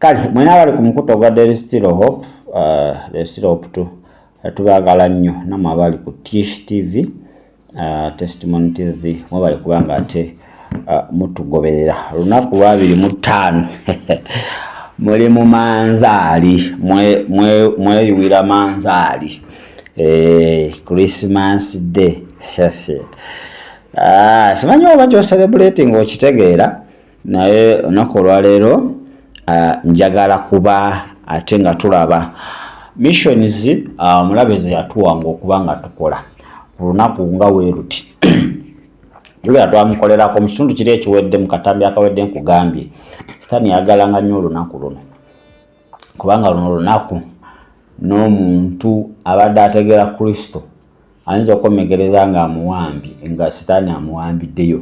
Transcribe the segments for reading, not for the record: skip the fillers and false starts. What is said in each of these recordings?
Kale mwena abali ku mukutu ogwa There is Still Hope, There is Still Hope 2, tubaagala nnyo. Namwe abali ku Tish TV, Testimony TV, mwebale kubanga ate mutugoberera. Lunaku lwa 25, muli mu manzaali, mweyiwira manzaali, Christmas Day. Ah, simanyi oba gy'ocelebrating okitegeera, naye olunaku olwaleero njagala kuba ate nga tulaba missions omulabe ze yatuwanga okuba nga tukola ku lunaku nga weeruti. Julia twamukolerako mu kitundu kiri ekiwedde, mu katambi akawedde. Nkugambye Sitaani yagalanga nnyo olunaku luno, kubanga luno olunaku n'omuntu abadde ategeera Kristo ayinza okukomekereza nga amuwambye, nga Sitaani amuwambiddeyo.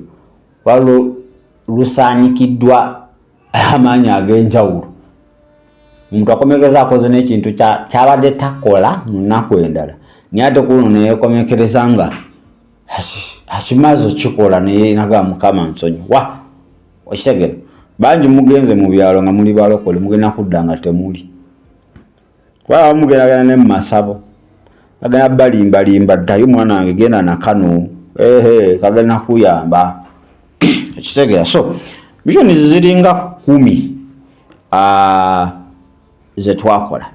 Waliwo lusaanikiddwa amaanyi ag'enjawulo, omuntu akomekereza akoze n'ekintu kyabadde takola mu nnaku endala, naye ate ku luno neyekomekereza nga akimaze okikola, naye naga Mukama nsonyiwa. Okitegera, bangi mugenze mu byalo nga muli balokole, mugenda kudda nga temuli, kuba mugendagenda ne mu masabo bagenda balimbalimba, ddayo mwana wange, genda nakano, ehe, kagenda kuyamba. Ekitegeera, so missions ziringa 10 ze twakola.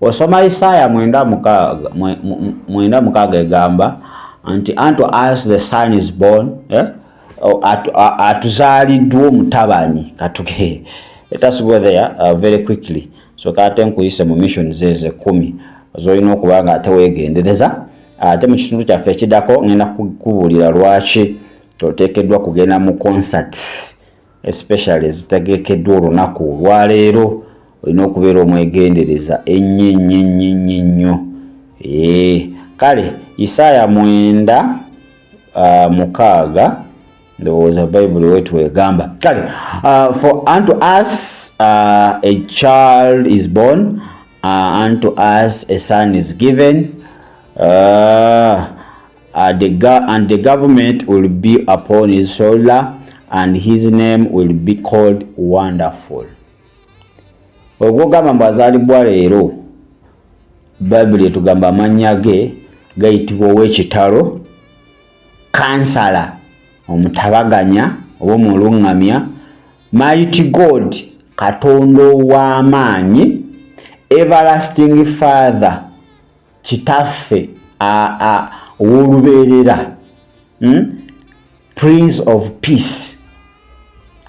Osoma Isaaya 96, egamba nti unto us the son is born, eh? Atuzaaliddwa omutabanyi. Katuge, let us go there very quickly. So kate nkuyise mu missions ezo 10 zolina okuba nga ate weegendereza. Ate mu kitundu kyaffe ekiddako ngenda kubuulira lwaki toteekeddwa kugenda mu concerts, especially ezitegekeddwa olunaku olwaleero. Olina okubeera omwegendereza ennyo ennyo ennyo ennyo ennyo. Kale Isaaya 96, ndowooza Bayibuli wetu egamba. Kale for unto us a child is born, unto us a son is given, and the government will be upon his shoulder, and his name will be called Wonderful. Ogwogamba mbu azaalibwa leero, Bayibuli etugamba amannya ge gayitibwa Ow'ekitalo, Counselor, Omutabaganya oba Omuluŋŋamya, Mighty God, Katonda ow'amaanyi, Everlasting Father, Kitaffe ow'olubeerera, Prince of Peace,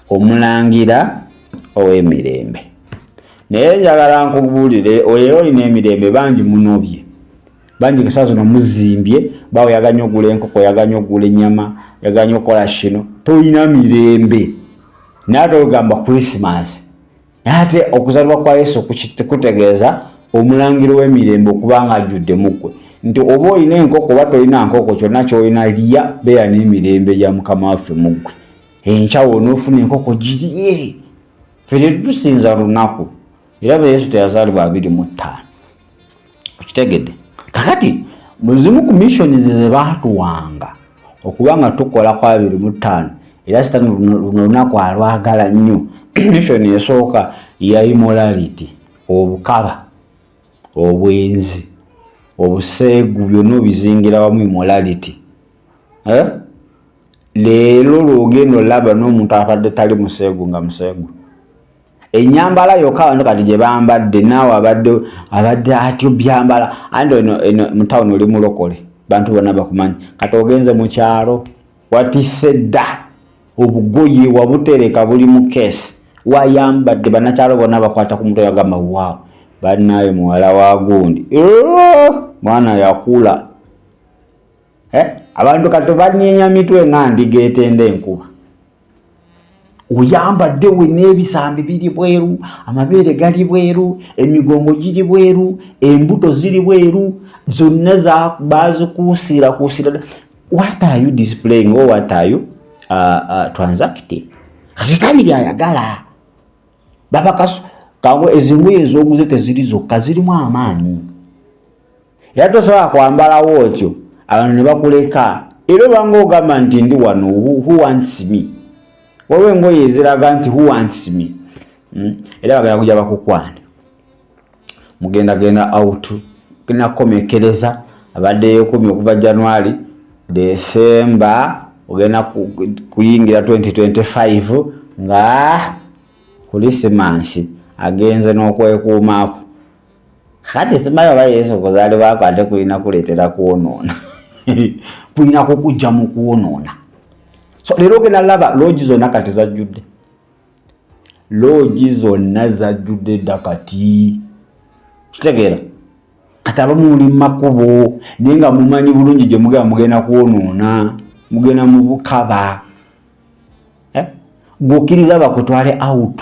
Omulangira ow'emirembe. Naye njagala nkubuulire, leero olina emirembe? Bangi munobye, bangi kasaa zino muzimbye bawe, yaganya ogula enkoko, yaganya ogula ennyama, yaganya okukola kino, tolina mirembe. Naye ate ogamba Christmas, naye ate okuzaalibwa kwa Yesu kutegeeza omulangira w'emirembe okuba nga ajjudde mu ggwe, nti oba olina enkoko oba tolina nkoko, kyonna kyolina lya, beera n'emirembe gya Mukama waffe mu ggwe. Enkyawo onoofuna enkoko, girye. Ffe tetusinza lunaku, era be Yesu teyazaalibwa 25. Okitegedde? Kakati muzimu ku missions ze baatuwanga okuba nga tukola ku 25, era Sitani luno lunaku alwagala nnyo. Mission esooka ya immorality, obukaba, obwenzi, obuseegu, byonna obizingira wamu immorality, eh? Leero lwogenda olaba n'omuntu abadde tali museegu nga museegu, enyambala yokka abantu kati gye bambadde, naawe abadde atyo byambala. Anti eno mu tawuni oli mulokole, bantu bonna bakumanyi. Kati ogenze mu kyalo, watisse dda obugoye, wabutereka buli mu keesi, wayambadde, bannakyalo bonna bakwata ku mutwe, bagamba, "Waaw, bannaaye muwala wa gundi, mwana yakula." Eh, abantu kati banyeenya mitwe nga ndiga etenda enkuba. Oyambadde wenna, ebisambi biri bweru, amabeere gali bweru, emigongo giri bweru, embuto ziri bweru, zonna bazikuusiirakuusira. What are you displaying or what are you transacting? Kasitaani byayagala babakasu kango. Ezingoye ezoguze teziri zokka, zirimu amaanyi, era tosobola kwambalawo otyo abantu ne bakuleka. Era obanga ogamba nti ndi wano, who wants me? Waliwo engoye eziraga nti who wants me. Era bagenda kujja bakukwane, mugenda genda out, genda kukomekereza abadde yekumye okuva January, December, ogenda kuyingira 2025 nga Krisimansi agenze n'okwekuumaako. Kati simanyi oba Yesu okuzaalibwako ate kulina kuleetera kwonoona, kulina kukujja mu kwonoona. So leero ogenda laba lodge zonna kati zajjudde, lodge zonna zajjudde dda kati. Kitegeera kati abamu muli mumakubo, naye nga mumanyi bulungi gye mugenda, mugenda kwonoona, mugenda mu bukaba. Eh? Gwokkiriza bakutwale out,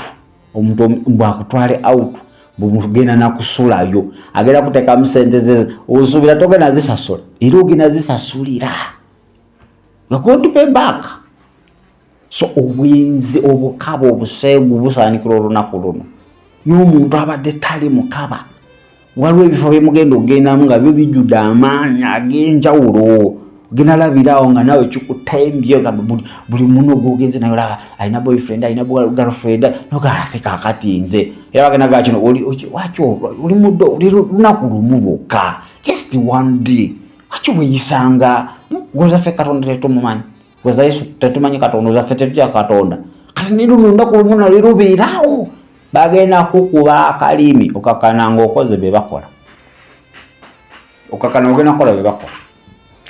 omuntu bwakutwale out, bwemugenda nakusulayo, agenda kuteekamu sente ze, osuubira togenda zisasula, era ogenda zisasulira. You are going to pay back. So obwenzi, obukaba, obuseegu busaanikira olunaku luno. N'omuntu abadde tali mukaba, waliwo ebifo byemugenda okugendamu nga byo bijjudde amaanyi ag'enjawulo. Ogenda labirawo nga naawe kikutembye, buli muno gwogenze naye olaba alina boyfriend, alina girlfriend, noga ate kakati nze era bagenda ga kino waki oli muddo, oli lunaku lumu lwokka, just one day, waki weyisanga goza ffe Katonda tetumumanyi, goza Yesu tetumanyi Katonda, oza ffe tetutya Katonda. Kati ne luno olunaku lumu nalyo lubeerawo, bagenda kukuba akalimi, okakana ng'okoze bye bakola, okakana ogenda kukola bye bakola.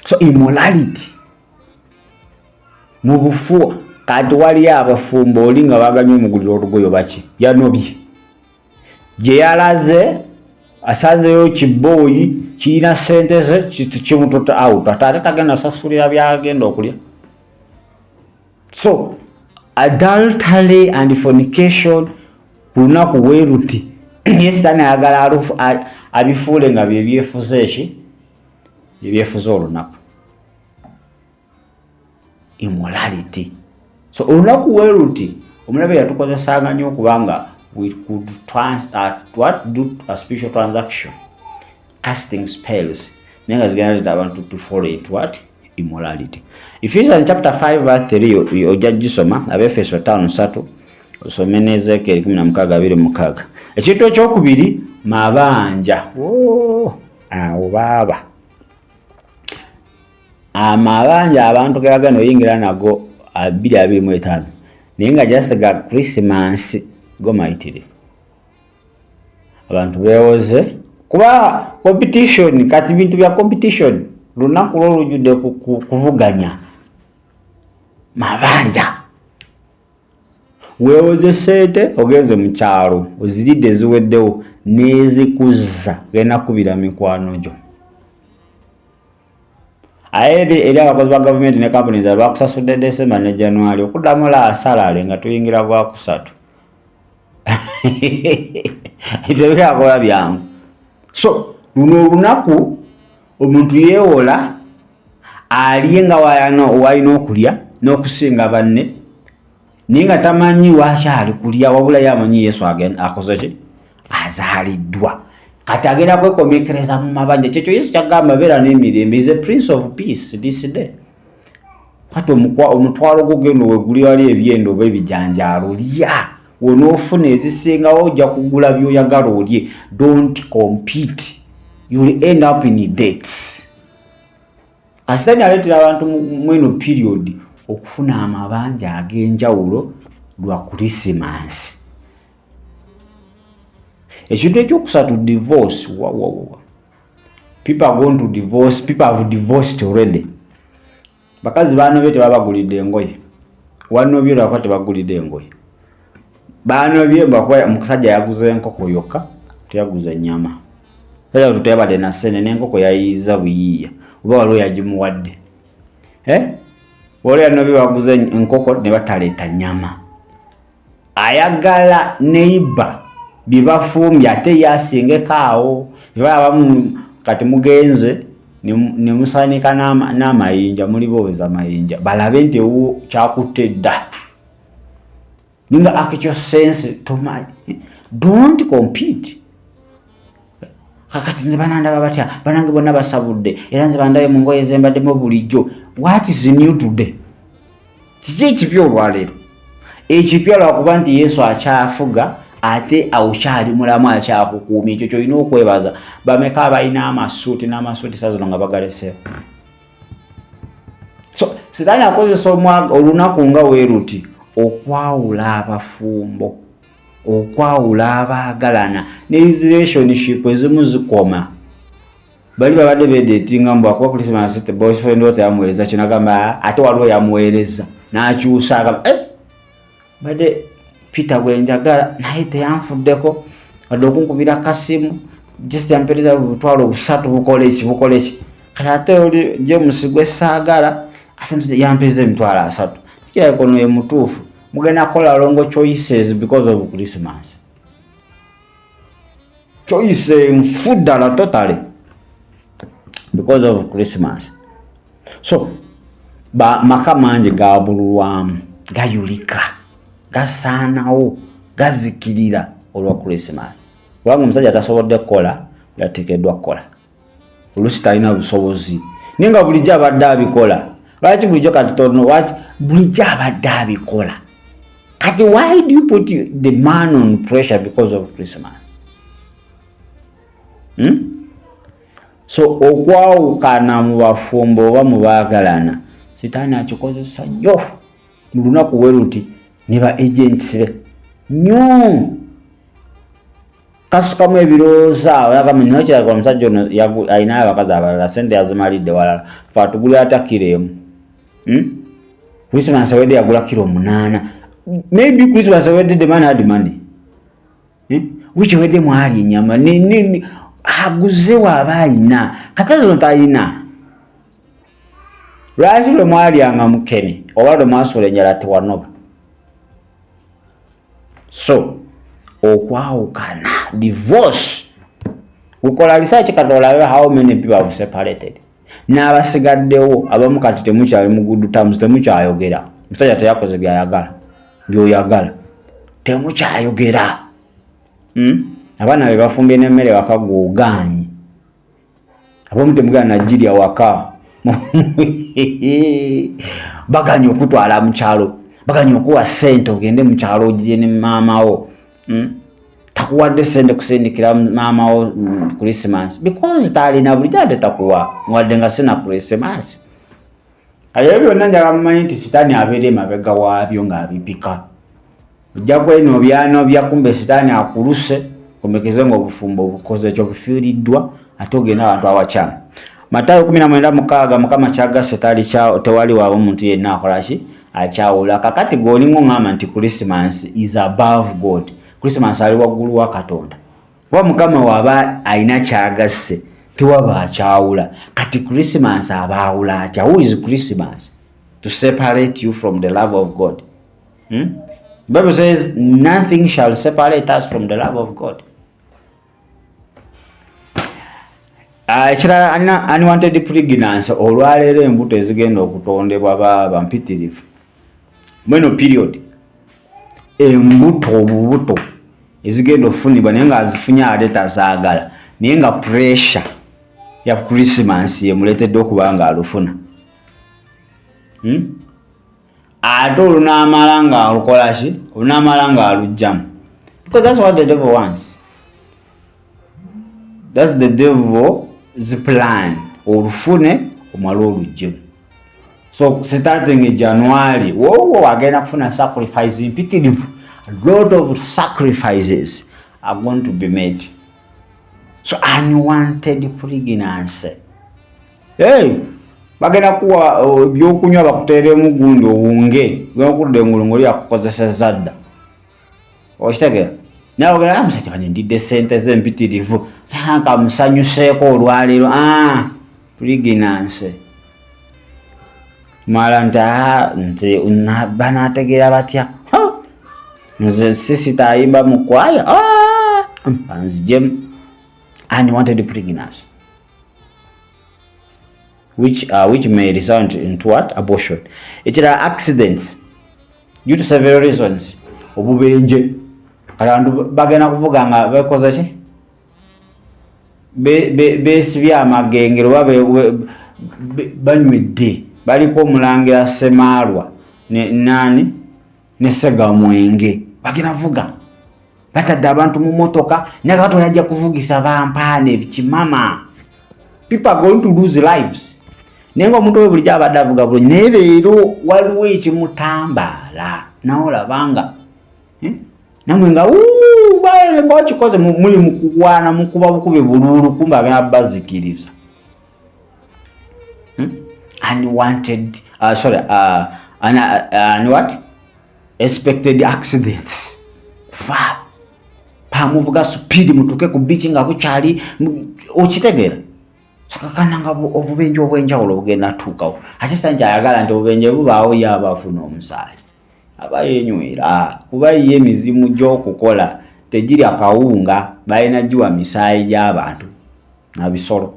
So immorality mu bufu. Kati waliyo abafumbo oli nga baganye omugulira olugoye baki yanobye gye yalaze, asanzeyo kibooyi kirina sente ze, kimututa out, ate ate tagenda sasulira byagenda okulya. So adultery and fornication ku lunaku bwe luti, ye Sitaani ayagala abifuule nga byebyefuza eki byebyefuza olunaku, immorality. So olunaku we luti omulabe yatukozesanga nnyo okubanga we could what do a spiritual transaction, casting spells, naye nga zigenda zita abantu to follow it, what immorality. Ephesians chapter 5 verse 3 ojja gisoma, Abefeso 5:3 osome ne Ezekiel 16:26. Ekintu ekyokubiri, mabanja. Oh, awo baaba amabanja abantu gebagenda oyingira nago 2025, naye nga just ga Christmas go mayitire. Abantu beewoze kuba competition, kati bintu bya competition, lunaku lwo lujjudde kuvuganya mabanja. Weewoze sente, ogenze mu kyalo, oziridde, ziweddewo, n'ezikuzza genda kubira mikwano gyo. Aye eri abakozi ba gavumenti ne kampuni zaabwe, bakusasudde Desemba ne January, okuddamu laasalale nga tuyingira gwakusatu, tebyakola byangu. So luno olunaku omuntu yeewola alye nga walina okulya n'okusinga banne, naye nga tamanyi lwaki ali kulya, wabula ye amanyi Yesu akoze ki, azaaliddwa. Kati agenda kwekomekereza mu mabanja. Kyekyo Yesu kyagamba, beera n'emirembe, is a prince of peace this day. Kati omutwalo gwo genda weguli wali ebyendo oba ebijanjaalo, lya, wonoofuna ezisingawo ojja kugula byoyagala olye. Don't compete, you will end up in debt. Kasitani aleetera abantu mweno period okufuna amabanja ag'enjawulo lwa Krisimansi. Ekintu ekyokusatu, divorce. Wa people are going to divorce, people have divorced already. Bakazi banobye, tebabagulidde engoye. Wanobye lwakuba tebagulidde engoye. Banobye lwakuba omusajja yaguze enkoko yokka, teyaguze ennyama. Teyabadde na ssente, n'enkoko yayiiza buyiiya, oba waliwo yagimuwadde. Eh? Waliwo yanobye, baguze enkoko ne bataleeta nnyama. Ayagala neighbor bye bafumbye ate ye asingeko awo. Abamu kati mugenze ne musaanika n'amayinja, muli booweza mayinja, balabe nti ewo kyakutte dda, ninga actual sense tomanyi. Don't compete. Kakati nze banandaba batya? Banange bonna basabudde, era nze bandabe mu ngoye zembaddemu bulijjo. What is new today? Kiki ekipya olwaleero? Ekipya lwakuba nti Yesu akyafuga, Ate okyali mulamu, akyakukuumya, ekyo kyolina okwebaza. Bameka abalina amasuuti n'amasuuti saa zino nga bagaleseewo? So Sitaani akozesa olunaku nga weeruti okwawula abafumbo, okwawula abaagalana, ne relationship ezimu zikoma. Bali babadde bedatinga, mbu akuba Christmas, boyfriend wo teyamuweereza kino, agamba ate waliwo yamuweereza, n'akyusa, agamba, "Eh, badde Peter gwe njagala, naye teyanfuddeko wadde okunkubira kasimu, just yampeereza butwalo 3, bukola eki, bukola eki. Kati ate oli James gwe saagala, ate yampeereza 30,000, kirabika ono ye mutuufu." Mugenda kukola wrong choices because of Christmas. Choice nfu ddala, totally, because of Christmas. So maka mangi gabululwamu, gayulika, gasaanawo, gazikirira olwa Christmas, kubanga omusajja tasobodde kukola yateekeddwa kukola. Oluusi talina busobozi, naye nga bulijjo abadde abikola. Lwaki bulijjo kati tono? Lwaki bulijjo abadde abikola? Kati why do you put the man on pressure because of Christmas, So okwawukana mu bafumbo oba mu baagalana, Sitaani akikozesa nnyo mu lunaku bwe luti ne ba agents be nnyo. Kasukamu ebirowoozo awo, yagamba, "Naye kirabika omusajja ono alinayo abakazi abalala, sente yazimalidde walala. Fe atugulira ata kiro 1, Christmas awedde yagula kiro 8." Maybe Christmas awedde the man had money, Wiiki ewedde mwali ennyama, aguze waaba ayina, kati zino talina. Lwaki lwe mwalyanga mukene oba lwe mwasuula enjala tewanoba? So okwawukana, divorce, ukola research kati olabe how many people have separated n'abasigaddewo. Abamu kati temukyali mu good terms, temukyayogera. Musajja teyakoze byayagala, byoyagala, temukyayogera, Abaana be bafumbye n'emmere waka, gwogaanyi. Abamu temugana nagirya waka, baganye okutwala mu kyalo, baganye okuwa ssente ogende mu kyalo ogirye ne maama wo, Takuwadde ssente kusindikira maama wo Christmas because talina. Bulijjo ate takuwa wadde nga sina Christmas. Ebyo byonna njagala mumanyi nti Sitaani abeera emabega waabyo ng'abipika. Ojja kwenobyanobya, kumbe Sitaani akuluse komekeze nga obufumbo obukoze ekyo bufiiriddwa, ate ogenda abantu awakyamu. Matayo 19:6, Mukama kyagasse tali tewali waaba omuntu yenna akola ki? Akyawula. Kakati gweolinga oŋŋamba nti Christmas is above God, Christmas ali waggulu wa Katonda, kuba Mukama waaba alina kyagasse tewaba akyawula. Kati Christmas abaawula atya? Who is Christmas to separate you from the love of God, Bible says nothing shall separate us from the love of God. Ekirala, unwanted pregnancy. Olwaleero embuto ezigenda okutondebwa baaba mpitirivu mweno period. Embuto, obubuto ezigenda okufunibwa, naye nga azifunye ate tazaagala, naye nga pressure ya Christmas yemuleetedde okuba nga alufuna, Ate olunaamala nga alukola ki? Olunaamala nga alugjamu, because that's what the devil wants, that's the devil's plan, olufune omale oluggyemu. So starting January wowo agenda kufuna sacrifice mpitirivu. A lot of sacrifices are going to be made. So unwanted pregnancy, hey, bagenda kuwa ebyokunywa, bakuteeremu gundi owunge, genda okudda engulu ngaoli yakukozeseza dda. Okitegera? Naye ogenda, "Ah, musajja bane ndidde sente ze empitirivu, nkamusanyuseeko olwaleero." Ah, pregnancy. Mala nti, "Ah, nze banaategeera batya? Nze sisita ayimba mu kwaya, anzijemu." Unwanted pregnancy which may result into what? Abortion. Ekirala, accidents due to several reasons. Obubenje, kati abantu bagenda kuvuga nga bekoze ki? Beesibye amagengero oba banywedde, baliko omulangira Semaalwa nani ne Segamwenge, bagenda vuga. Batadde abantu mu motoka, naye katonda ajja kuvugisa bampaana ebikimama. People are going to lose lives. Naye nga omuntu oyo bulijjo abadde avuga bulungi, naye leero waliwo ekimutambaala, nawe olabanga eh? Namwe nga ngaokikoze muli mukulwana, mukuba bukubi buluulu, kumbe agenda bazikiriza. Unwanted, sorry, what? Expected accidents. Kufa pamuvuga speed, mutuke ku beach nga bukyali, okitegeera? Kakana nga obubenje obw'enjawulo bugenda tuukawo. Ate sanja ayagala nti obubenje bubaawo, ye aba afuna omusaayi, aba yenywera, kuba ye emizimu gy'okukola tegirya kawunga, balina giwa misaayi gy'abantu na bisolo,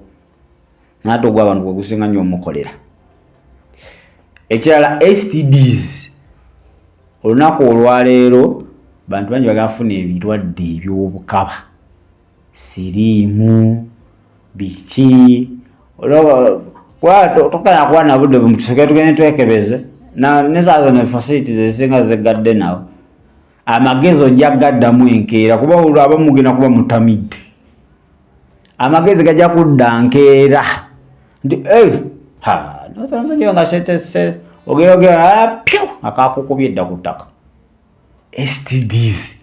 naate ogw'abantu gwe gusinga nnyo omukolera. Ekirala, STDs. Olunaku olwaleero bantu bangi bagala kufuna ebirwadde eby'obukaba, siriimu biki. Tokanya kuba na budde tusooke tugende twekebeze, ne saa zino facilities ezisinga zegadde nawo. Amagezi ojja gaddamu enkeera, kuba olwo aba mugenda kuba mutamidde. Amagezi gajja kudda nkeera nti ha nga sente ogera pyu akakukubye edda ku ttaka. STDs,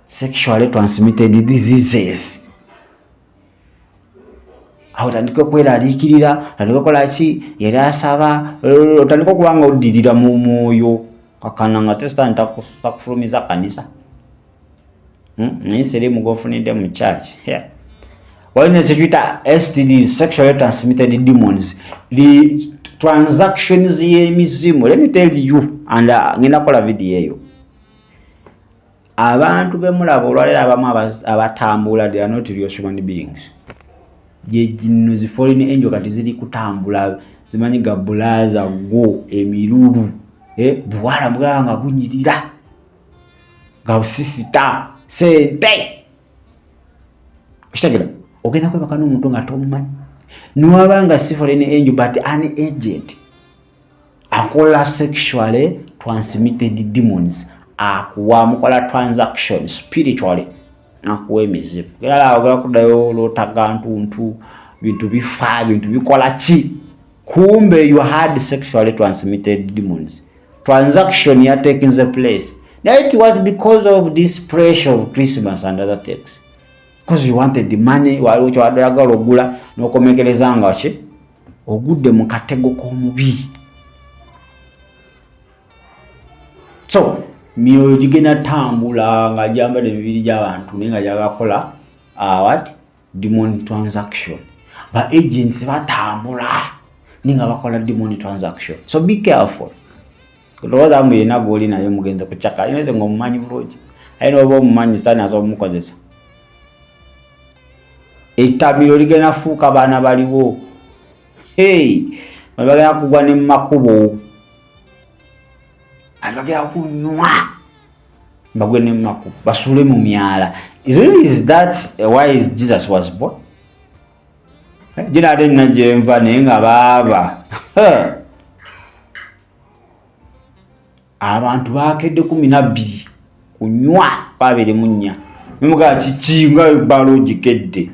sexually transmitted diseases. Awo otandike okweraliikirira, otandike okola ki, yali asaba, otandike okuba nga oddirira mu mwoyo, kakana nga te sitaani takufulumiza kanisa. Naye siriimu gwofunidde mu church. Waliwo nekituyita STD, sexually transmitted demons, the transactions y'emizimu. Let me tell you, and ngenda kukola video eyo. Abantu bemulaba olwaleero abamu abatambula, they are not real human beings. Gyegino zi foreign angel kati ziri kutambula, zimanyi ga bulaza go emirulu, eh, buwala bwaba nga bunyirira nga busisita sente. Okitegera? Ogenda kwebaka n'omuntu nga tomumanyi, niwaba nga si foreign angel but an agent akola sexually transmitted demons, akuwa, mukola transaction spiritually, akuwa emizimu. Era ogenda kuddayo lootaga ntuntu, bintu bifa, bintu bikola ki, kumbe you had sexually transmitted demons transaction ya taking the place. Now it was because of this pressure of Christmas and other things, because you wanted the money. Waliwo kyewadde oyagala ogula, n'okomekereza nga ki ogudde mu katego k'omubi. So myoyo gigenda tambula nga gyambadde emibiri gy'abantu, naye nga gyagakola what? Demon transaction. Ba agents batambula naye nga bakola demon transaction, so be careful. Olowooza mu yenna gw'oli naye mugenze kucaka ineze ng'omumanyi bulungi, aye noba omumanyi, sitaani asobola omukozesa. Ettamiro ligenda fuuka baana baliwo, hey, bagenda kugwa ne mumakubo, bagenda kunywa bagwe ne mumakubo, basule mu myala. Really, is that why is Jesus was born? Eh, gina ate nina gyenva, naye nga baaba abantu bakedde 12 kunywa 24, nemugaa kiki nga ebbala ogikedde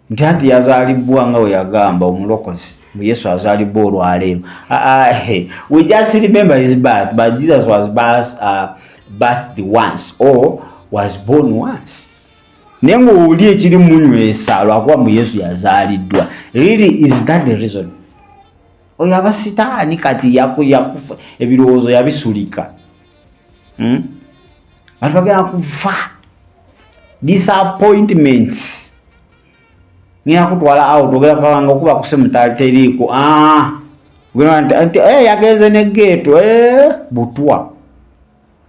nti anti yazaalibwa nga we yagamba omulokozi mu Yesu azaalibwa olwaleero. Ah, ah, we just remember his birth, but Jesus was birthed once or was born once, naye ng'oli ekiri munywesa lwakuba mu Yesu yazaaliddwa. Really, is that the reason? Oyo aba sitaani kati yakufa, ebirowoozo yabisulika. Bantu bagenda kufa disappointments, ngenda kutwala out, ogenda kukabanga okuba kusimu teriiko. Ah, ogenda nti eh, yagenze ne geeto, eh, butwa.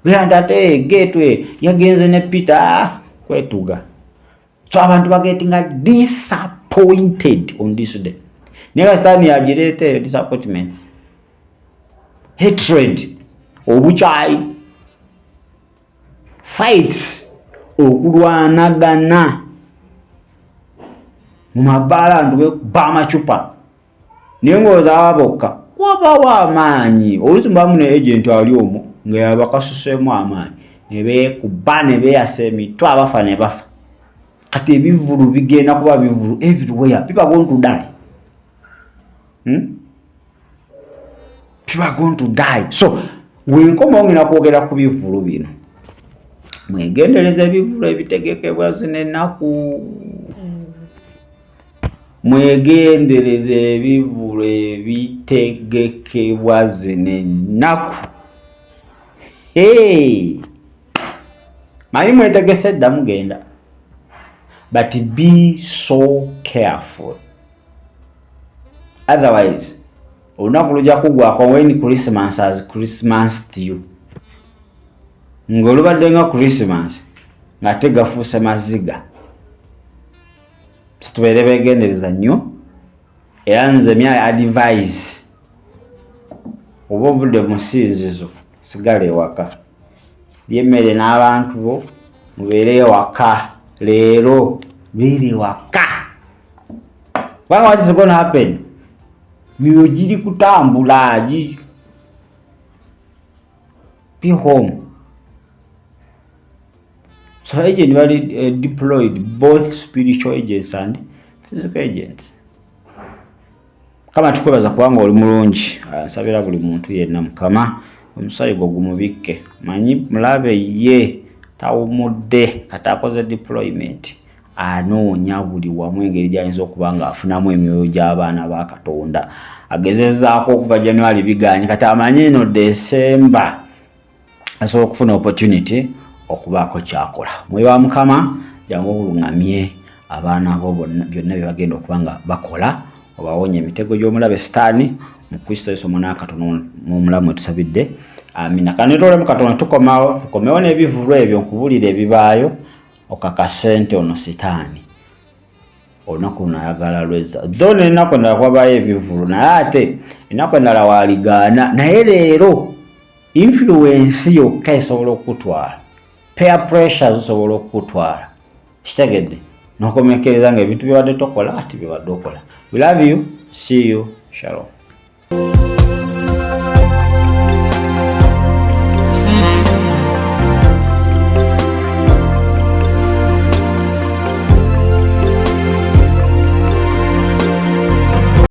Ogenda nti ate geeto, eh, yagenze ne Peter, ah, kwetuga. So abantu bagetinga disappointed on this day, naye nga sitaani yagireeta eyo disappointments, hatred, obukyayi, fights, okulwanagana mu mabaala, abantu bekuba amacupa. Naye ng'olowooza aba bokka, wabawo amaanyi. Oluusi mubamu ne agent ali omwo nga yabakasuseemu amaanyi. Ne beekuba ne beeyasa emitwe, abafa ne bafa. Kati ebivulu bigenda kuba bivulu everywhere. People are going to die, People are going to die. So wenkomawo ngenda kwogera ku bivulu bino. Mwegendereza ebivulu ebitegekebwa zino ennaku. Mwegendereza ebivulu ebitegekebwa zino ennaku. Hey! Manyi mwetegese dda mugenda, but be so careful, otherwise olunaku lujja kugwako when Christmas has Christmas to you, ng'olubadde nga Christmas ng'ate gafuuse maziga. Tubeere begendereza nnyo. Era nze my advice, oba ovudde mu sinzizo, sigala ewaka, lya emmere n'abantu bo, mubeere ewaka. Leero beere ewaka, kubanga what is gonna happen, myoyo giri kutambula. Be home. So agent bali deployed, both spiritual agents and physical agents. Kama tukwebaza kubanga oli mulungi. Nsabira buli muntu yenna, Mukama, omusaayi gwo gumubikke. Manyi mulabe ye tawumudde, kati akoze deployment, anoonya buli wamu engeri gyayinza okuba ng'afunamu emyoyo gy'abaana ba Katonda. Agezezaako okuva January, biganye. Kati amanye eno December asobola okufuna opportunity okubaako kyakola. Mwoyo wa Mukama, jangu obuluŋŋamye abaana bo byonna bye bagenda okuba nga bakola, obawonya emitego gy'omulabe Sitaani. Mu Kristo Yesu omwana Katonda n'omulamu etusabidde, amina. Kanetolemu katono, tukomawo, tukomewo n'ebivulu ebyo, nkubulira ebibaayo, okakase nti ono Sitaani olunaku luno ayagala lweza tho n'ennaku endala kwabayo ebivulu, naye ate ennaku endala waligaana. Naye leero influence yokka esobola okukutwala, peer pressure zisobola okukutwala, kitegedde, nokomekereza nga ebintu byebadde tokola ati byebadde okola. We love you, see you, shalom.